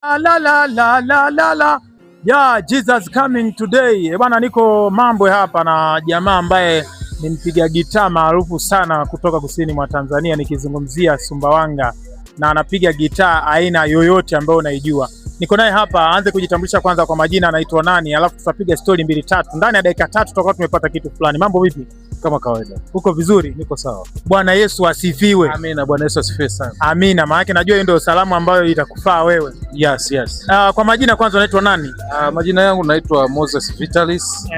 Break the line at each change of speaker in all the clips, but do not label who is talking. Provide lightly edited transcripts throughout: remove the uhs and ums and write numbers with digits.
La la la la la la. Yeah, Jesus coming today. Eh, bwana, niko Mambwe hapa na jamaa ambaye ni mpiga gitaa maarufu sana kutoka kusini mwa Tanzania, nikizungumzia Sumbawanga, na anapiga gitaa aina yoyote ambayo unaijua. Niko naye hapa, aanze kujitambulisha kwanza kwa majina, anaitwa nani, alafu tutapiga stori mbili tatu. Ndani ya dakika 3 tutakuwa tumepata kitu fulani. Mambo vipi?
Kama kawaida.
Uko vizuri?
Niko sawa.
Bwana Yesu asifiwe.
Amina. Bwana Yesu asifiwe sana.
Amina, maana najua hiyo ndio salamu ambayo itakufaa wewe.
Yes.
Kwa majina kwanza unaitwa nani?
Majina yangu naitwa Moses Vitalis.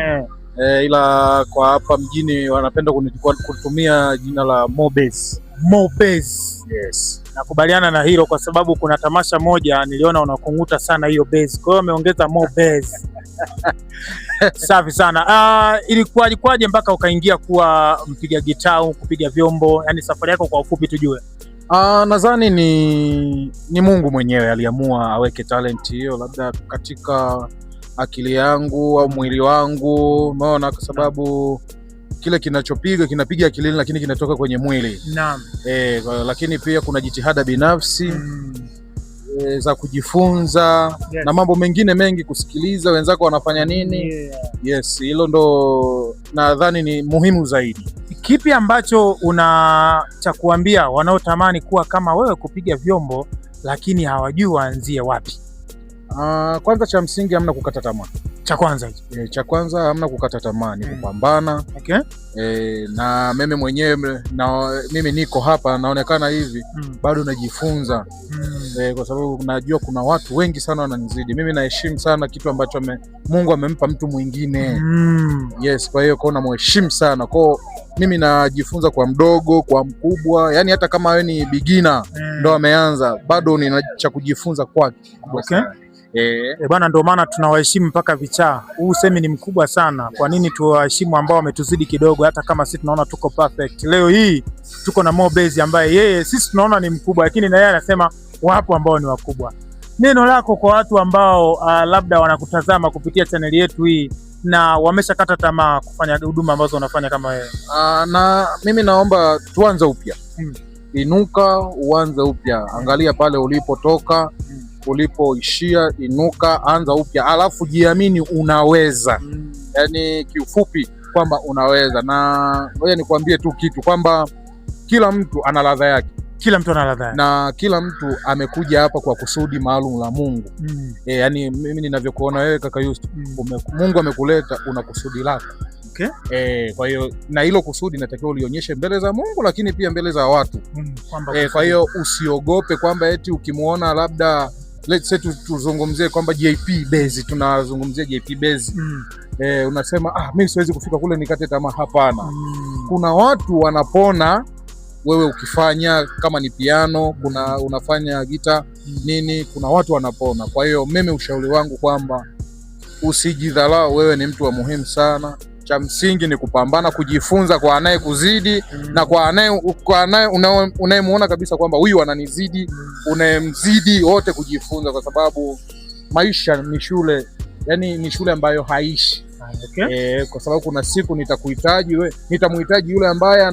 Ila kwa hapa mjini wanapenda kutumia jina la Mobes.
Mobes.
Yes.
Nakubaliana na hilo kwa sababu kuna tamasha moja niliona unakunguta sana hiyo bass. Kwa hiyo ameongeza Mobes. Safi sana. Ilikuwaje kwaje mpaka ukaingia kuwa mpiga gitaa, kupiga vyombo? Yaani safari yako kwa ufupi tujue.
Nadhani ni Mungu mwenyewe aliamua aweke talent hiyo labda katika akili yangu au mwili wangu, umeona, kwa sababu kile kinachopiga kinapiga akilini, lakini kinatoka kwenye mwili.
Naam.
Lakini pia kuna jitihada binafsi za kujifunza na mambo mengine mengi, kusikiliza wenzako wanafanya nini. Yes, hilo ndo nadhani ni muhimu zaidi.
Kipi ambacho una cha kuambia wanaotamani kuwa kama wewe kupiga vyombo lakini hawajui waanzie wapi?
Kwanza cha msingi hamna kukata tamaa.
Cha kwanza hicho.
Cha kwanza hamna kukata tamaa, ni kupambana. Na mimi mwenyewe na mimi niko hapa naonekana hivi bado najifunza. Kwa sababu najua kuna watu wengi sana wananizidi. Mimi naheshimu sana kitu ambacho Mungu amempa mtu mwingine. Yes, kwa hiyo kwa namheshimu sana. Kwa mimi najifunza kwa mdogo, kwa mkubwa, yani hata kama wewe ni beginner ndo ameanza, bado nina cha kujifunza kwake.
Bwana, ndio maana tunawaheshimu mpaka vichaa. Huu usemi ni mkubwa sana. Kwa nini tuwaheshimu ambao wametuzidi kidogo, hata kama sisi tunaona tuko perfect? Leo hii tuko na Mo Base ambaye yeye sisi tunaona ni mkubwa, lakini na yeye anasema wapo ambao ni wakubwa. Neno lako kwa watu ambao labda wanakutazama kupitia chaneli yetu hii na wameshakata tamaa kufanya huduma ambazo wanafanya kama wewe?
Na mimi naomba tuanze upya. Inuka uanze upya, angalia pale ulipotoka, ulipoishia, inuka, anza upya, alafu jiamini, unaweza. Yani kiufupi kwamba unaweza. Na ngoja nikwambie tu kitu kwamba kila mtu ana ladha yake.
Kila mtu ana ladha yake.
Na kila mtu amekuja hapa kwa kusudi maalum la Mungu. Yani mimi ninavyokuona wewe kaka Yusto, Mungu amekuleta una kusudi lako. Kwa hiyo na hilo kusudi natakiwa ulionyeshe mbele za Mungu, lakini pia mbele za watu. Kwa hiyo usiogope kwamba eti ukimuona labda let's say tuzungumzie kwamba JP Base, tunazungumzia JP Base. Unasema mimi siwezi kufika kule nikate tamaa. Hapana. Kuna watu wanapona wewe ukifanya kama ni piano, kuna unafanya gita nini, kuna watu wanapona. Kwa hiyo mimi ushauri wangu kwamba usijidharau, wewe ni mtu wa muhimu sana. Cha msingi ni kupambana, kujifunza kwa anayekuzidi na kwa anaye unayemuona kabisa kwamba huyu ananizidi, unayemzidi, wote kujifunza, kwa sababu maisha ni shule, yani ni shule ambayo haishi. Kwa sababu kuna siku nitakuhitaji we, nitamhitaji yule ambaye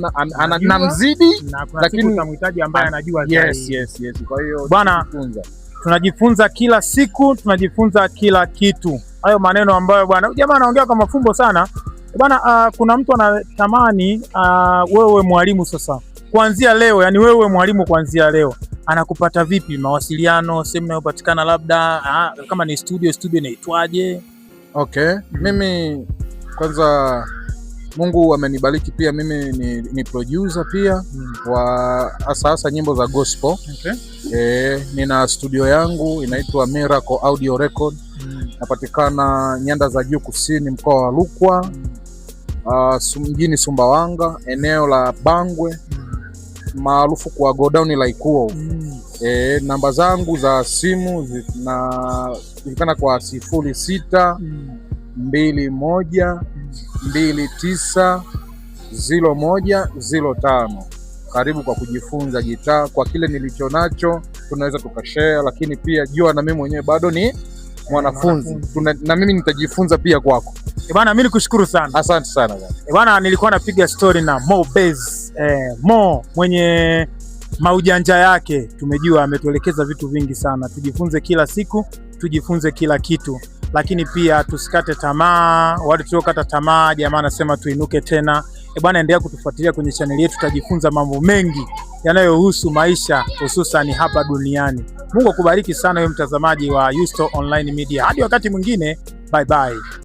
namzidi,
na kuna
lakini
siku utamhitaji ambaye anajua zaidi.
Yes. Kwa hiyo
Bwana,
tujifunze.
Tunajifunza kila siku, tunajifunza kila kitu. Hayo maneno ambayo bwana jamaa anaongea kwa mafumbo sana. Bwana, kuna mtu anatamani wewe mwalimu sasa kuanzia leo, yani wewe mwalimu kuanzia leo anakupata vipi? Mawasiliano, sehemu inayopatikana labda, kama ni studio, studio inaitwaje?
Mimi kwanza Mungu amenibariki pia, mimi ni producer pia wa hasa nyimbo za gospel. Nina studio yangu inaitwa Miracle Audio Record. Napatikana nyanda za juu kusini, mkoa wa Rukwa, mjini Sumbawanga, eneo la Bangwe, maarufu kwa godown la Ikuo. Namba zangu za simu zinajulikana kwa 06 21 29 01 05. Karibu kwa kujifunza gitaa. Kwa kile nilicho nacho tunaweza tukashare, lakini pia jua na mimi mwenyewe bado ni mwanafunzi, na mimi nitajifunza pia kwako.
Bwana, mimi nikushukuru sana.
Asante sana bwana.
Bwana, nilikuwa napiga story na Mo Base, Mo mwenye Maujanja yake tumejua, ametuelekeza vitu vingi sana. Tujifunze kila siku, tujifunze kila kitu, lakini pia tusikate tamaa. Wale tuliokata tamaa, jamaa anasema tuinuke tena. E bwana, endelea kutufuatilia kwenye chaneli yetu, tutajifunza mambo mengi yanayohusu maisha hususan hapa duniani. Mungu akubariki sana wewe mtazamaji wa Yusto Online Media. Hadi wakati mwingine, bye bye.